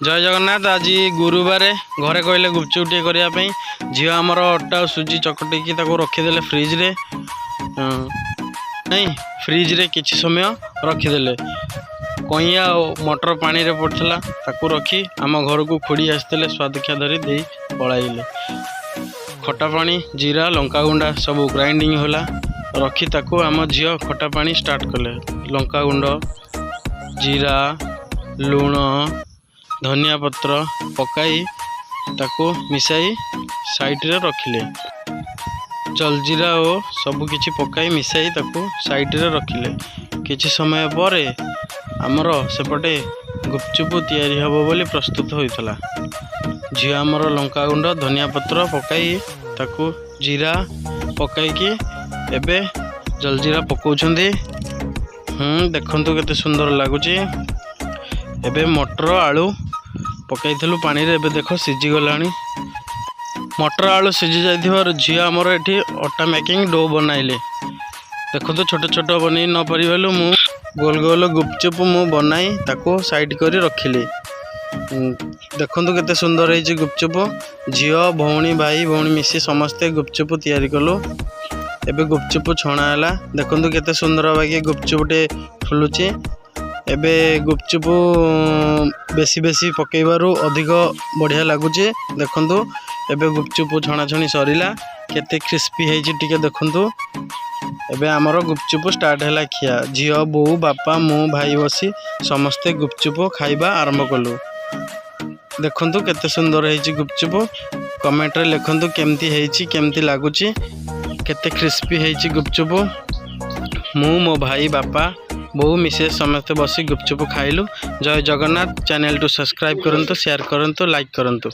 ଜୟ ଜଗନ୍ନାଥ। ଆଜି ଗୁରୁବାର। ଘରେ କହିଲେ ଗୁପଚୁପ ଟିକେ କରିବା ପାଇଁ। ଝିଅ ଆମର ଅଟା ଆଉ ସୁଜି ଚକଟିକି ତାକୁ ରଖିଦେଲେ ଫ୍ରିଜରେ। ନାଇଁ, ଫ୍ରିଜରେ କିଛି ସମୟ ରଖିଦେଲେ। କଇଁଆ ଆଉ ମଟର ପାଣିରେ ପଡ଼ିଥିଲା, ତାକୁ ରଖି ଆମ ଘରକୁ ଖୁଡ଼ି ଆସିଥିଲେ, ସୁଆଦିଖିଆ ଧରି ଦେଇ ପଳାଇଲେ। ଖଟା ପାଣି, ଜିରା, ଲଙ୍କାଗୁଣ୍ଡ ସବୁ ଗ୍ରାଇଣ୍ଡିଙ୍ଗ ହେଲା। ରଖି ତାକୁ ଆମ ଝିଅ ଖଟା ପାଣି ଷ୍ଟାର୍ଟ କଲେ। ଲଙ୍କାଗୁଣ୍ଡ, ଜିରା, ଲୁଣ, ଧନିଆ ପତ୍ର ପକାଇ ତାକୁ ମିଶାଇ ସାଇଡ଼ରେ ରଖିଲେ। ଜଲଜିରା ଓ ସବୁ କିଛି ପକାଇ ମିଶାଇ ତାକୁ ସାଇଡ଼ରେ ରଖିଲେ। କିଛି ସମୟ ପରେ ଆମର ସେପଟେ ଗୁପଚୁପ ତିଆରି ହେବ ବୋଲି ପ୍ରସ୍ତୁତ ହୋଇଥିଲା। ଝିଅ ଆମର ଲଙ୍କାଗୁଣ୍ଡ, ଧନିଆ ପତ୍ର ପକାଇ ତାକୁ ଜିରା ପକାଇକି ଏବେ ଜଲଜିରା ପକାଉଛନ୍ତି। ଦେଖନ୍ତୁ କେତେ ସୁନ୍ଦର ଲାଗୁଛି। ଏବେ ମଟର ଆଳୁ ପକାଇଥିଲୁ ପାଣିରେ, ଏବେ ଦେଖ ସିଝିଗଲାଣି। ମଟର ଆଳୁ ସିଝି ଯାଇଥିବାରୁ ଝିଅ ଆମର ଏଠି ଅଟା ମେକିଂ do ବନାଇଲେ। ଦେଖନ୍ତୁ, ଛୋଟ ଛୋଟ ବନେଇ ନ ପାରିବାରୁ ମୁଁ ଗୋଲ ଗୋଲ ଗୁପଚୁପ ମୁଁ ବନାଇ ତାକୁ ସାଇଡ଼ କରି ରଖିଲି। ଦେଖନ୍ତୁ କେତେ ସୁନ୍ଦର ହେଇଛି ଗୁପଚୁପ। ଝିଅ, ଭଉଣୀ, ଭାଇ ଭଉଣୀ ମିଶି ସମସ୍ତେ ଗୁପଚୁପ ତିଆରି କଲୁ। ଏବେ ଗୁପଚୁପ ଛଣା ହେଲା। ଦେଖନ୍ତୁ କେତେ ସୁନ୍ଦର ବାଗି ଗୁପଚୁପଟେ ଫୁଲୁଛି। ଏବେ ଗୁପଚୁପ ବେଶୀ ବେଶୀ ପକେଇବାରୁ ଅଧିକ ବଢ଼ିଆ ଲାଗୁଛି। ଦେଖନ୍ତୁ, ଏବେ ଗୁପଚୁପ ଛଣାଛଣି ସରିଲା। କେତେ କ୍ରିସ୍ପି ହେଇଛି ଟିକେ ଦେଖନ୍ତୁ। ଏବେ ଆମର ଗୁପଚୁପ ଷ୍ଟାର୍ଟ ହେଲା ଖିଆ। ଝିଅ, ବୋଉ, ବାପା, ମୁଁ, ଭାଇ ବସି ସମସ୍ତେ ଗୁପଚୁପ ଖାଇବା ଆରମ୍ଭ କଲୁ। ଦେଖନ୍ତୁ କେତେ ସୁନ୍ଦର ହେଇଛି ଗୁପଚୁପ। କମେଣ୍ଟରେ ଲେଖନ୍ତୁ କେମିତି ହେଇଛି, କେମିତି ଲାଗୁଛି, କେତେ କ୍ରିସ୍ପି ହେଇଛି ଗୁପଚୁପ। ମୁଁ, ମୋ ଭାଇ, ବାପା, ବୋଉ ମିଶେଇ ସମସ୍ତେ ବସି ଗୁପଚୁପ ଖାଇଲୁ। ଜୟ ଜଗନ୍ନାଥ। ଚ୍ୟାନେଲକୁ ସବସ୍କ୍ରାଇବ୍ କରନ୍ତୁ, ସେୟାର କରନ୍ତୁ, ଲାଇକ୍ କରନ୍ତୁ।